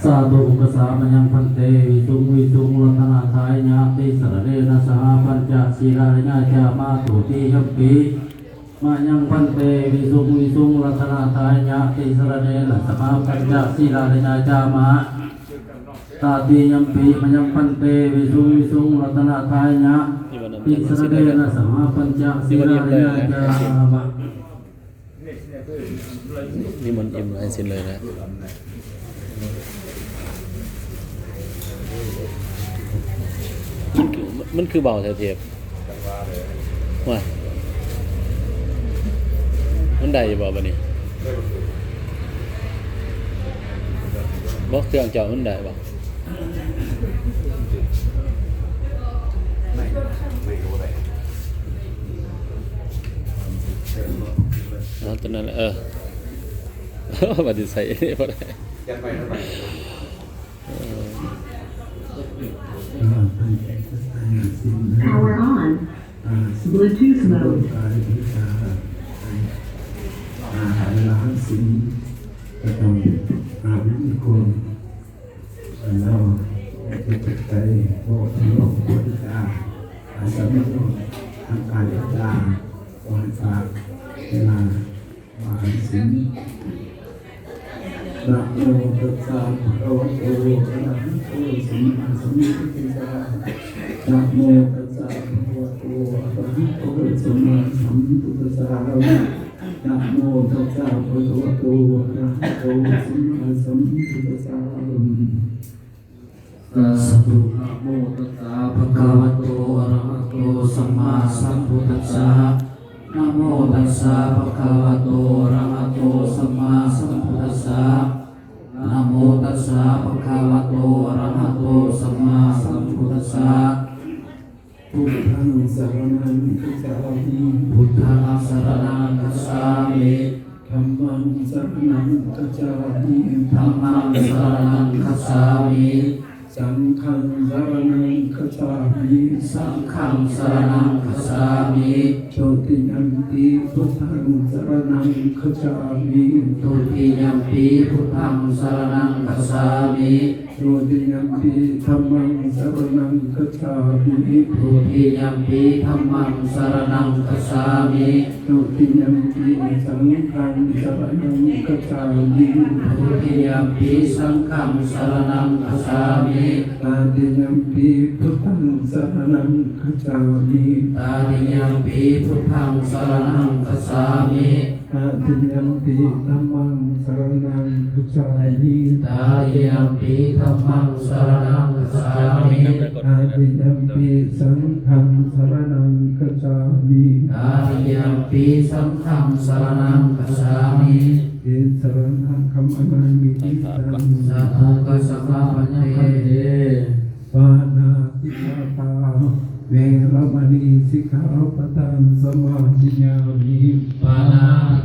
ສາທຸ ອຸກະສາ ມະຍັງ ພັນເຕ ວິສຸງ ວິສຸງ ລັດຕະນະທາຍະ ຕິສະລະເນນະ ສະຫະ ປັນຈະ ສີລານະຍາຈາມະ ທຸຕິຍຳປີ ມະຍັງ ພັນເຕ ວິສຸງ ວິສຸງ ລັດຕະນະທາຍະ ຕິສະລະເນນະ ສະຫະ ປັນຈະ ສີລານະຍາຈາມະ ຕະຕິຍຳປີ ມະຍັງ ພັນເຕ ວິສຸງ ວິສຸງ ລັດຕະນະທາຍະ ຕິສະລະເນນະ ສະຫະ ປັນຈະ ສີລານະຍາຈາມະ. ນີ້ມັນອີ່ມຫຼາຍເຊັ່ນເລີຍນະ ມັນຄື ມັນຄືເບົາແທ້ເທບ ວ່າ ມັນໄດ້ຢູ່ບໍ່ບາດນີ້ ບໍ່ ເຄື່ອງເຈົ້າມັນໄດ້ບໍ່? ເອົາຕົວນັ້ນແຫຼະ ເອີ ວ່າຊິໃສ່ບໍ່ໄດ້ Power on. Bluetooth mode. ອາ ເວລາເຮົາສິນ ກໍຕ້ອງ ອາ ມີຄວາມ ອັນເຮົາເຮັດໃຈບໍ່ທະເລາະບໍ່ຕິດຕາ ອາ ສຳນວນທາງກາຍວາຈາ ບໍ່ໃຫ້ພາດເວລາວ່າໃຫ້ສິນ. ນະໂມຕັດສະ ພະຄະວະໂຕ ອະລະຫະໂຕ ສຳມາສຳພຸດທັດສະ ນະໂມຕັດສະ ພະຄະວະໂຕ ອະລະຫະໂຕ ສຳມາສຳພຸດທັດສະ ນະໂມຕັດສະ ພະຄະວະໂຕ ອະລະຫະໂຕ ສຳມາສຳພຸດທັດສະ ສາທຸ ນະໂມຕັດສະ ພະຄະວະໂຕ ອະລະຫະໂຕ ສຳມາສຳພຸດທັດສະ ນະໂມຕັດສະ ພະຄະວະໂຕ ອະລະຫະໂຕ ສຳມາສຳພຸດທັດສະ ນະໂມຕັດສະ ພະຄະວະໂຕ ອະລະຫະໂຕ ສຳມາສຳພຸດທັດສະ ພຸດທັງສະລະນັງຄັດສາມິ ພຸດທັງສະລະນັງຄັດສາມິ ທຳມັງສະລະນັງຄັດສາມິ ທຳມັງສະລະນັງຄັດສາມິ ສັງຄັງສະລະນັງຄັດສາມິ ສັງຄັງສະລະນັງຄັດສາມິ ທຸຕິຍຳປີ ພຸດທັງສະລະນັງຄັດສາມິ ທຸຕິຍຳປີ ພຸດທັງສະລະນັງຄັດສາມິ ທຸຕິຍຳປີ ທຳມັງສະລະນັງຄັດສາມິ ທຸຕິຍຳປີ ທຳມັງສະລະນັງຄັດສາມິ ທຸຕິຍຳປີ ສັງຄັງສະລະນັງຄັດສາມິ ທຸຕິຍຳປີ ສັງຄັງສະລະນັງຄັດສາມິ ຕະຕິຍຳປີ ພຸດທັງສະລະນັງຄັດສາມິ ຕະຕິຍຳປີ ພຸດທັງສະລະນັງຄັດສາມິ ຕະຕິຍຳປີ ທຳມັງສະລະນັງຄັດສາມິ ຕະຕິຍຳປີ ທຳມັງສະລະນັງຄັດສາມິ ຕະຕິຍຳປີ ສັງຄັງສະລະນັງຄັດສາມິ ຕະຕິຍຳປີ ສັງຄັງສະລະນັງຄັດສາມິ ຕິສະລະນະກັມມະນາມິ ສາທຸ ອາສະມະ ພັນເຕ ປານາຕິປາຕາ ເວລະມະນີ ສິກຂາປະທັງ ສະມາທິຍາມິ ປານາຕິ